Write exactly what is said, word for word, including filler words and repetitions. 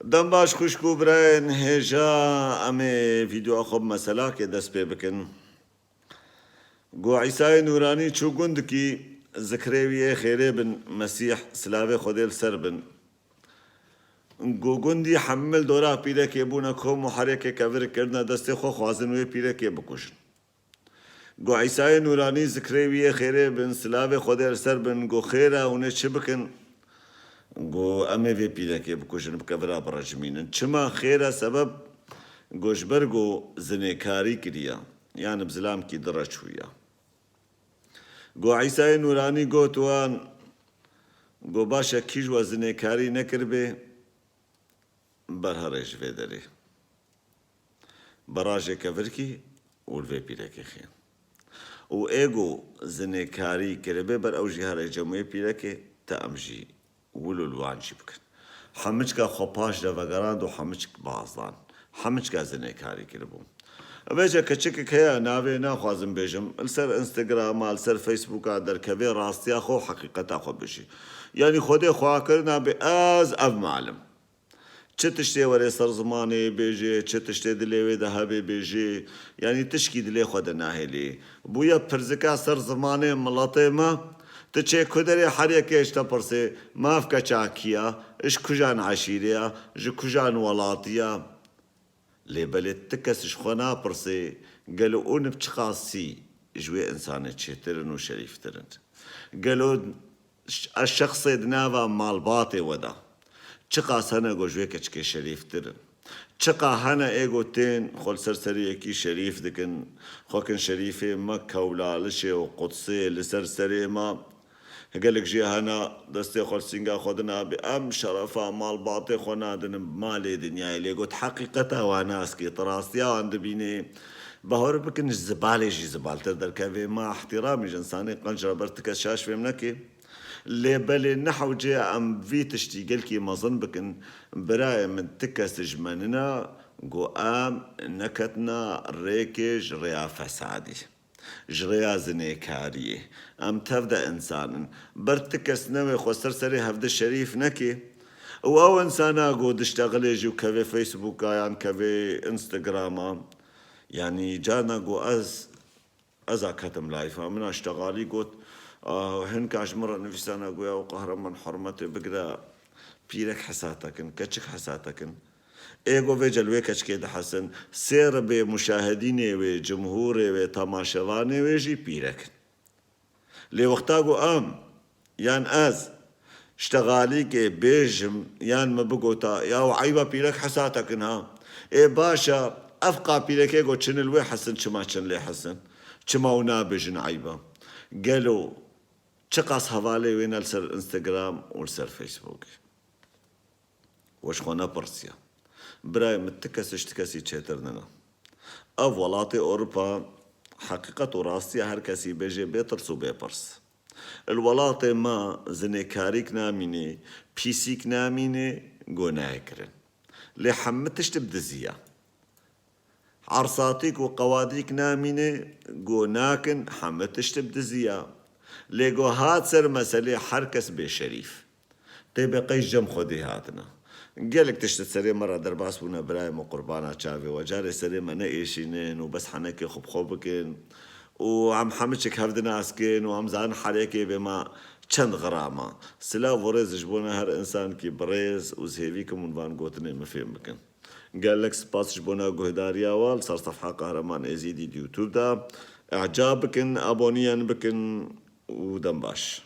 Dem baş xwişk û birayên hêja, em ê vîdeoya xwe bi meselakê dest pê bikin. Go Îsayê Nûranî çû gundikî, zikrê wî yê xêrê bin, Mesîh, silavê Xwedê li ser bin. Go gundî hemil dora pîrekê bûne kom û her yekê kevirek kirine destê xwe, xwazin wê pîrekê bikujin. Go Îsayê Nûranî, zikrê wî yê xêrê bin, silavê Xwedê li ser bin, go xêr e, hûn ê çi bikin? Go em ê vê pîrekê bikujin, bi kevira birejimînin. Çima xêr e? Sebeb go ji ber go zinêkarî kiriye, yani bi zilamkî direçûye. Go Îsayê Nûranî got wan, go baş e, kî ji we zinêkarî nekiribê, berhere ji vê derê. Berajê kevirkî û li vê pîrekê xîn. Û ê go zinêkarî kiribe ber ew jî here cem wê pîrekê, te em jî wil û li wan jî bikin. Hemiçka xwe paş de vegerand û hemiçk bazdan. Hemiçka zinêkarî kiribû. Vêce keçikek heye, navê naxwazim bêjim, li ser Instagrama, li ser Facebooka derkevê, rastiya xwe û heqîqeta xwe bijî. Yanî Xwedê xwakirina bê ez ev malim. Çi tiştê were ser zimanê bêjê, çi tiştê dilê wê de hebê bêjê, yanî tişkî dilê xwe de nahêlê. Bûye pirzika ser zimanê miletê me, tu çê ku derê, her yekê ji te pirsê, mafke çakiya, ji kujan eşîrê ya, ji kujan welatiya. Lê belê ti kes ji xwe napirsê, gelo û nib çiqasî ji wê insanê çêtir in û şerîftir in? Gelo ş-, ez şexsê di nava malbatê we de çiqas hene go ji wê keçikê şerîftir in? Çiqa hene ê go tên xwe li ser serê yekî şerîf dikin, xwe kin şerîfê me, kewlalişê û qudsê li ser serê me? Gelek jî hene destê xwe li sînga xwe dinabe, em şerefa malbatê xwe nadinin bi malê dinyayê. Lê got heqîqeta wan nas kê, tu rastiya wan dibînê. Bawer bikin ji zibalê jî zibaltir derkevê. Ma ihtiramî ji insanê qenc re ber ti kes şaş fêm neke. Lê belê ne hewce ye em vî tiştî gelkî mezin bikin. Birayê min, ti kes ji me nina, go em neketna rêkê ji rêya fesadî, ji rêya zinêkariyê. Em tev de însan in. Ber ti kes newê xwe ser serê hevdi şerîf nekê. Û ew însana go diştexilê jî û kevê Facebooka yan kevê Instagrama, yanî carna go ez, ez a ketim layfa min a ştexalî got, ah, hinka ji min re nivîsana go ya û qehreman hurmetê bigire, pîrek hesa te kin, keçik hesa te kin. Ê go vêce li wê keçikê dihesin, sê ribê muşahedînê wê, cumhûrê wê, temaşevanê wê jî pîrek in. Lê wexta go em, yan ez, ştexalîkê bêjim, yan min bigota, ya û eyba pîrek hesa te kin ha. Ê baş e, ev qa pîrekê go çin li wê hesin, çima çin lê hesin? Çima û nabêjin eyba? Gelo çiqas hevalê wê ne li ser Instagram û li ser Facebookê? We ji xwe nepirsiya. Birayê min, ti kes ji ti kesî çêtir nina. Ev welatê Ewropa, heqîqet û rastiya her kesî bêjê bê tirs û bê pirs. Li welatê me zinêkarîk namînê, pîsîk namînê, go nayê kirin. Lê hemî tişt bi dizî ye. Ersatîk û qewadîk namîne, go nakin, heme tişt bi dizî ya. Lê go hat ser meselê, her kes bê şerîf. Tê be qey cem Xwedê hatina. Gelek tişt di serê me re derbas bûne, birayê me, qurbana çavê we. Carê serê me neêşînin û bes henekê xwe bi xwe bikin. Û em hemiçik hev dinaskin û em zanin her yekê bê me çend gram e. Silav û rêz ji bona her însankî bi rêz û zihêvî kim hûn van gotinê min fêm bikin. Gelek spas ji bona guhdariya we li ser sefha Qehreman Êzîdî di YouTube de. Îcab bikin, aboniyan bikin û dem baş.